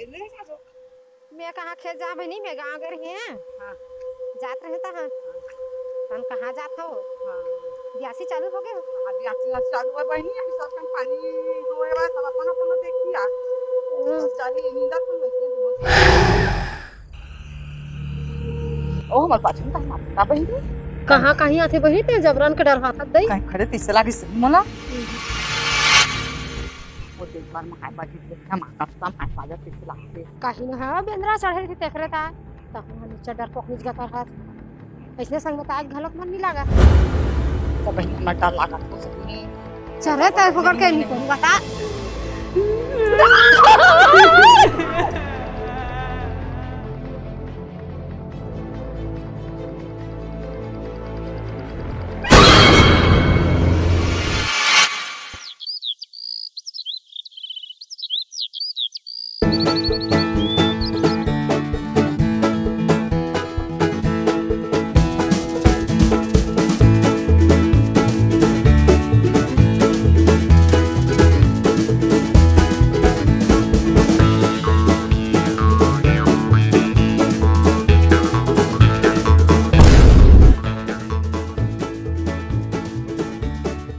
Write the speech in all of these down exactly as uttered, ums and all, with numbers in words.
मैं कहाँ खेत जा बहिनी, मैं गाँव गए रही हैं। हाँ। जात रहे तहाँ। हम कहाँ जात हो? हाँ। बियासी चालू हो गए हो? हाँ, बियासी चालू है बहिनी, अभी सब कन पानी होए बा, सब अपन अपन देखिया। हम्म। सब चाही निंदा कौन वैसे बोल। ओ हमर पाछू में कहाँ मारता बहिनी? कहाँ कहीं आथे बहिनी, ते जबरन के डर हाथत दई। कहीं खड़े तैसे लागिस मोला। वो देख बार में हाय बाजी देखा मारता, हाय बाजा तैसे लागथे। कहीं न हा बेंदरा चढ़े रही तेकरे ता। त हमन निच्चर डरपोक निजगत रहत। अइसने संग म त आज घलोक मन नइ लागत। त बहिनी, हमर डर लागत कुछ नइ। चले त पकड़ के निकल बता।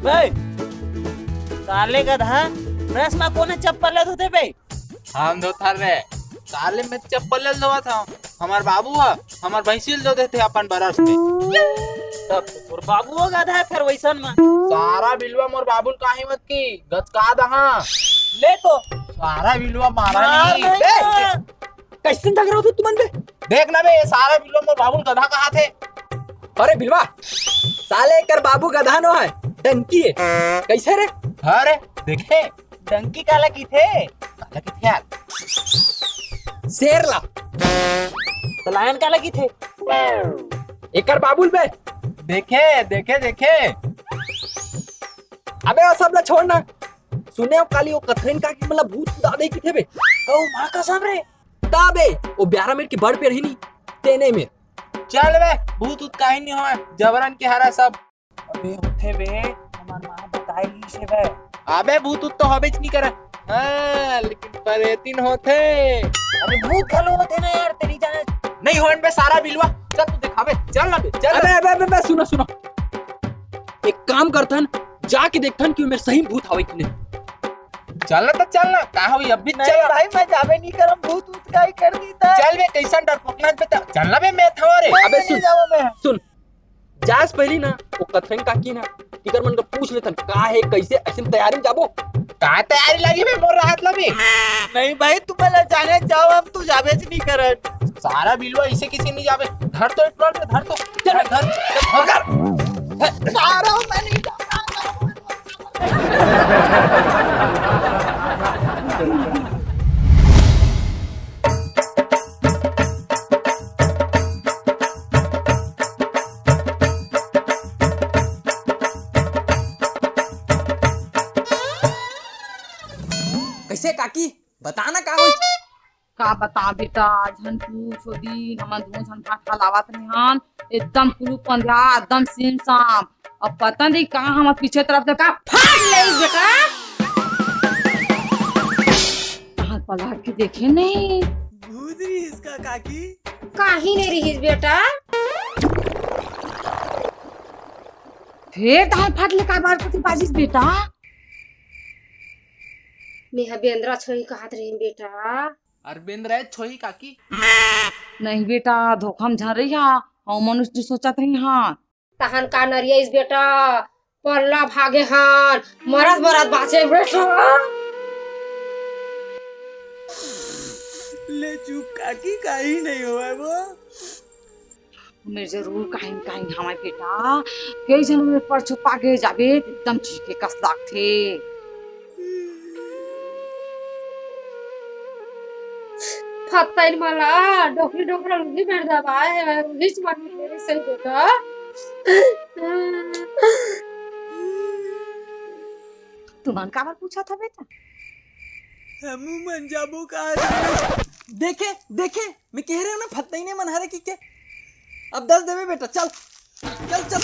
बे, साले गधा, प्रेस में कोने चप्पल ले धोते बे? हम धोथन रे, साले में चप्पल ले धोवत हूँ। हमार बाबू ह, हमार भैंसी ल धो देथे अपन बरस में। तब तो तोर बाबू हो गधा है फिर वैसन में। सारा बिलवा मोर बाबू ल काहे मत की, गचका दहा। ले तो। सारा बिलवा मारा मार नहीं। नहीं बे, ना। कैसे झगड़ा होता तुमन बे? देख ना बे, ये सारा बिलवा मोर बाबू ल गधा कहा थे। अरे बिलवा, साले एकर बाबू गधा नो है, डंकी है। कैसे रे? अरे देखे, डंकी काला किथे? काला किथे यार? शेर ला। त लायन काला किथे? एकर बाबू ल बे। देखे, देखे, देखे। अबे वो सब ला छोड़ ना। सुने हो काली वो कथरेन काकी मतलब भूत उतार दे किथे बे? ओ माँ कसम रे। ता बे, वो ब्यारा मेर की बड़ पे रही नी, तेने में। चल बे, भूत उत काहे नहीं होय, जबरन के हरा सब। अबे होथे बे, हमार माँ बताए ली से बे। अबे भूत उत तो हबेच नहीं करे। हाँ, लेकिन परेतिन होथे। अबे भूत घलो होथे ना यार, तेरी जान। नहीं होन बे सारा बिलवा। चल तू दिखावे, चल ना बे, चल ना। अबे, अबे, अबे, अबे, सुनो, सुनो। एक काम करथन, जाके देखथन कि ओमे सही भूत हवे कि नहीं। चल ना तो चल ना, का होई, अभी नहीं चल। भाई, मैं जाबे नहीं करम, भूत उत का ही कर दी था। चल बे, कैसन डरपोकना पे त-, चल ना बे, मैं था रे। मैं अबे नहीं सुन, जाऊँ मैं। सुन, जास पहली ना, वो कथरंग काकी ना, इकर मन का पूछ लेथन, का है, कैसे, ऐसे में तैयारी में जाबो। का तैयारी लगी बे, मोर राहत लगी। नहीं भाई, तुम पहले जाने जाओ, हम तो जाबे च नहीं करन। सारा बिलवा इसे किसी नहीं जाबे। धर तो एक बार, धर तो। चल, धर, धर, धर। सारा मैं नहीं जाऊँ। कैसे काकी, बता ना का होइस? का बता बेटा, झन पूछ ओ दिन हमन दोनों झन भाटा लावत रेहन, एकदम कुलू पंध्या, एकदम सिमसाम। अब पता नहीं कहाँ हमर पीछे तरफ से का फाड़ ले बेटा। कहाँ पलट के देखे नहीं। भूत रहिस का काकी? काही नहीं रहिस बेटा। फिर तहां फाट ले का बार कुछ बाजिस बेटा? मेहा बेंदरा छोही कहत रही बेटा। अरे बेंदरा छोही काकी? नहीं बेटा, धोखा में झन रही हा, हम मनुष्य जो सोचत रही हा। तहन का नरियाइस बेटा, पल्ला भागे हन, मरत मरत बाचे बेटा। ले चुप काकी, काही नहीं होय वो। हमें जरूर काहीं न काहीं हवय बेटा, कई झन में पर छुपा के जाबे, एकदम चीखे कस लागथे। फत्तैन मला डोकरी डोकरा लुंगी भेड़ दबाए है, वह रुहिच मन में तेरे सही बेटा। तुमन काबर पूछत हव बेटा? हमू मन जाबो का? देखे, देखे, मैं कह रहे हूँ ना, फत्तई ने मन हरे की के। अब दस देवे बेटा, चल, चल, चल।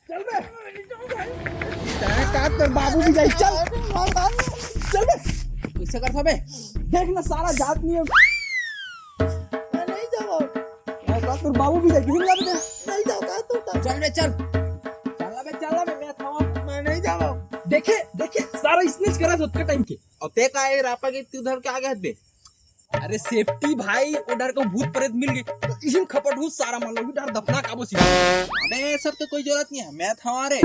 चल तोर बाबू भी जाही, चल। चल बे। कइसे करथस बे? देख ना, सारा जात नहीं है। मैं नहीं जाऊँ। तोर बाबू भी जाही, किधर जाबे? नहीं जाऊँ, कहाँ तू? चल बे, चल। चल बे, चल बे, मैं था। मैं नहीं जाऊँ। देखे, देखे, सारा इसने करत होत का टाइम के। अउ ते का ए रापा के तू धर के आ गे हस बे? अरे safety भाई, ओ डर को भूत प्रेत मिल गे, त इहिन खपट हूँ सारा मन ला, ओ डर दफना काबो सीधा। अबे, ये सब के कोई जरूरत नहीं है, मैं था रे।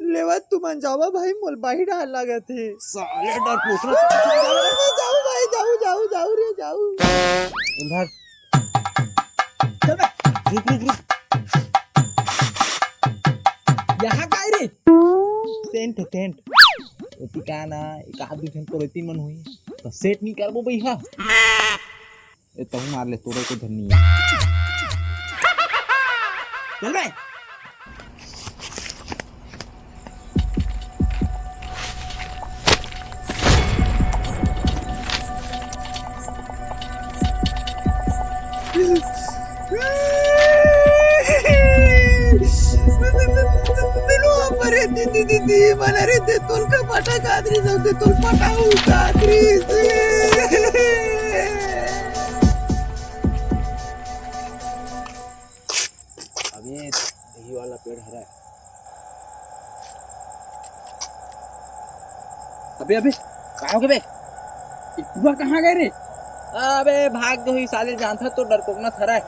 लेवा तुमन जावा भाई, मोला बाहिर डर लागत हे। साले डर पोखरा से कुछ नहीं जावा। मैं जाऊँ भाई, जाऊँ, जाऊँ, जाऊँ रे, जाऊँ। उधर। चल बे। रुक, रुक, रुक। यहाँ का है रे? Tent है, tent। ओती का ना, एक आध दू झन परोती मन होही, त set नहीं करबो बइहा। ए, तहूँ मार ले, तोरे को धन्नी है। चल बे। बिनु परेती दीदी दी, मला रे ते तोल का पटा कादरी जाऊ, ते तोल पटाऊ कादरी से। अबे, दही वाला पेड़ हरा है। अबे, अबे, का हो गे बे? ए टुरा कहाँ गे रे? अबे, भाग गे होही साले, जानथस तो डरपोकना थरा हे।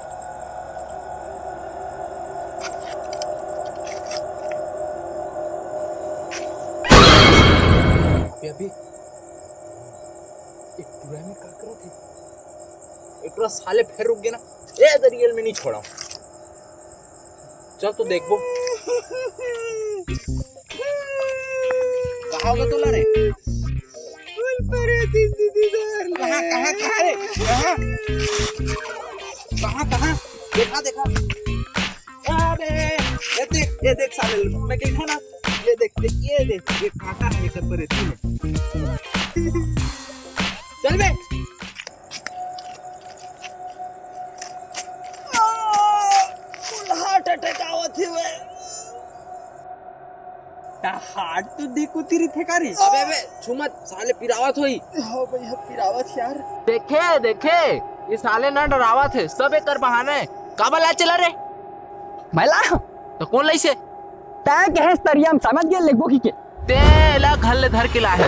अबे, अबे, ए टुरा में का करत हे? ए टुरा साले फेर रुक गे ना। ए दरियल में नहीं छोड़ा। चल तो देखबो। कहाँ हो गे तोला रे? कहाँ, कहाँ, कहाँ रे? कहाँ? कहाँ, कहाँ? देखा, देखा। अबे, ये देख, ये देख साले, मैं कही था ना, ये देख, देख, ये देख, ये काटा है, ये सब परेती है। चल बे। आ, मोला heart attack आवत हे बे। त heart तो दिख उती रहिथे का रे? अबे, अबे, छू मत, साले पिरावत होही। हाँ भैया, पिरावत यार। देखे, देखे, ये साले ना डरावत हे, सब एकर बहाना हे। काबर लात चला रे? मैं ला? त कोन लाइसे? तैं कहे तरिया म समझ गे लेगबो कहिके। तेला घर ले धर के लाहे।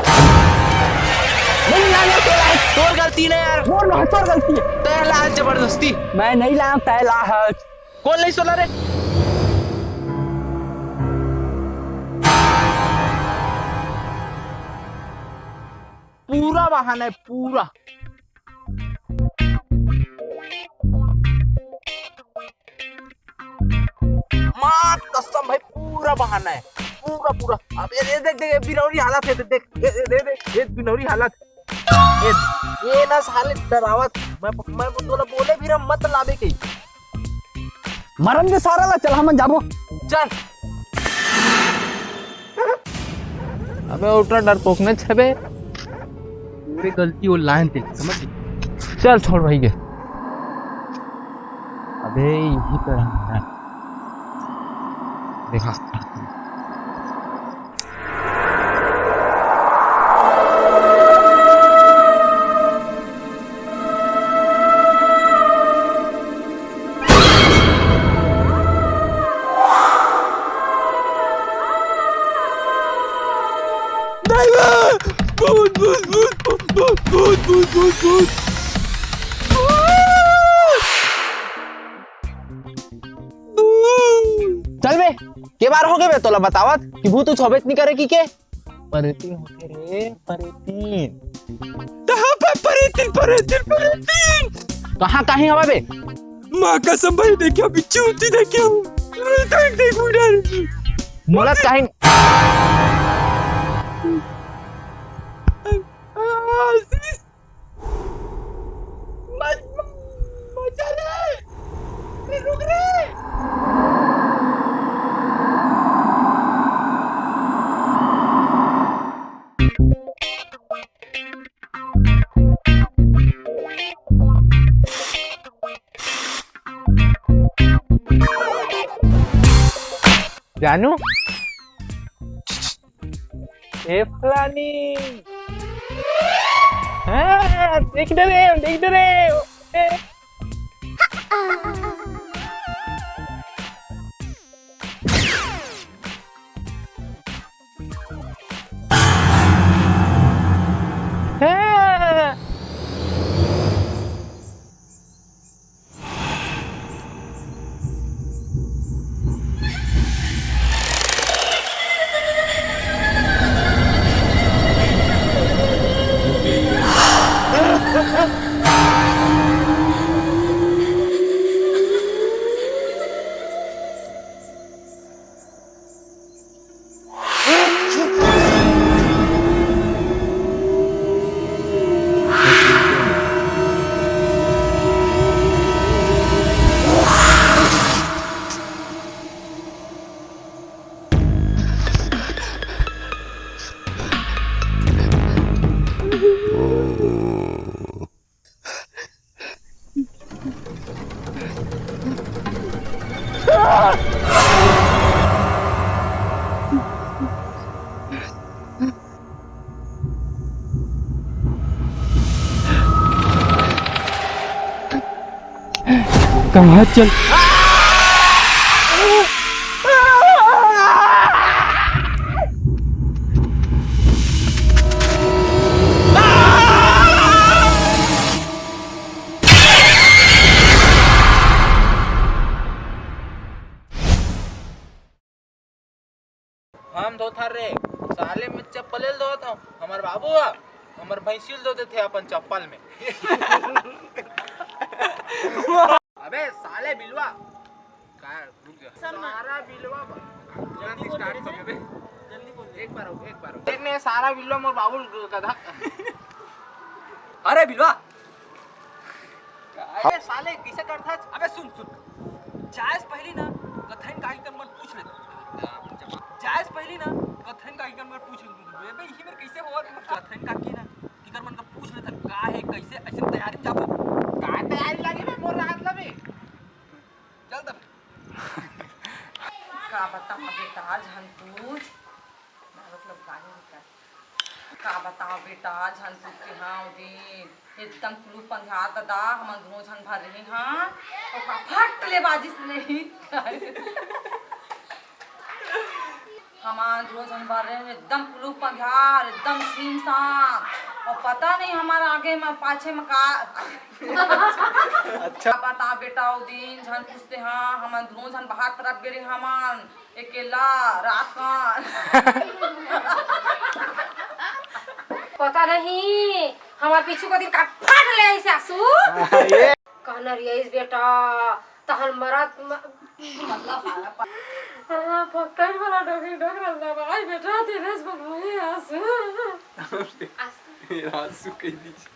नहीं लाने के लायक। तोर गलती नहीं यार। मोर महचोर गलती है। तेला आज जबरदस्ती। मैं नहीं लाया, तैं लाहच। कोन लाइस तोला रे? पूरा बहाना है, पूरा। माँ कसम भाई, पूरा बहाना है, पूरा, पूरा। अब ये, ये देख, देख, ये बिनौरी हालत है, देख, ये, ये, ये, ये, ये बिनौरी हालत। ये, ये ना साले डरावत, मैं, मैं तोला बोले भी रहा, मत लाबे कहीं। मरन दे सारा ला, चल हमन जाबो। चल। अबे उल्टा डरपोकने छबे। पूरी गलती वो लाइन ते, समझ गए? चल छोड़ भाई के। अबे यही तो है। देखा। भूत, भूत, भूत, भूत। चल बे, के बार हो गे बे तोला बतावत कि भूत उत होबेच नहीं करे कहिके? परेतीन होथे रे, परेतीन। तहाँ पर परेतीन, परेतीन, परेतीन। कहाँ, कहीं हवा बे? माँ कसम भाई, देखियो, बिच्छू उठी देखियो। देख, देख, उड़ा रही। मोला कहीं। मत, मत जा रे। रे, रुक रे। जानू, ए फलानी। हाँ, देख डरे, देख डरे। ए। हाँ। कहाँ चल हम धोथर रे, साले में चप्पल ल धोत हूँ। हमर बाबू ह, हमर भैंसी ल धो देथे अपन चप्पल में। अबे साले बिलवा, का, रुक जा। सर, मैं सारा बिलवा ब-, जल्दी बोल, स्टार्ट कर बे। जल्दी बोल। एक बार हो, एक बार हो। देख ने, सारा बिलवा मोर बाबू ल गधा। अरे बिलवा, अबे साले, कइसे करथस? अबे सुन, सुन। जाए से पहिली ना, कथन काकी कर मन पूछ लेथन। जाए से पहिली ना, कथन काकी कर मन पूछ लेथन। अबे, इही मेर कइसे होवत? कथन काकी ना, कि कर मन कर पूछ लेथन, का हे, कइसे, अइसे तैयारी में जाबो। का तैयारी लगी बे, मोर राहत लबे? चल तब। का बताओं बेटा, आज हम पूछ, मतलब, गाने में का का बताओं बेटा, झन कुत्ते हाँ ओ दिन एकदम कुलूप अंधियार ददा, हमन दोनों झन भर रहे हाँ, ओका फट ले बाजिस नहीं। हमन दोनों झन भर रहे एकदम कुलूप अंधियार, एकदम सीम साम, अउ पता नहीं हमर आगे में पाछे में का। अच्छा। का बताओं बेटा, ओ दिन झन पूछते हाँ, हमन दोनों झन बाहर तरफ गे रहे हमन, अकेला रात कन। पता नहीं, हमर पीछू कोती का फाट ले आइस आंसू। हाँ, ये। कहना रिहिस बेटा, तहन मरत म-, मतलब, हाँ, पत्थर वाला डोकरी डोकरल दवाई बेटा, तेरे से बनवाई आंसू। आंसू। ये आंसू कह दीजिए।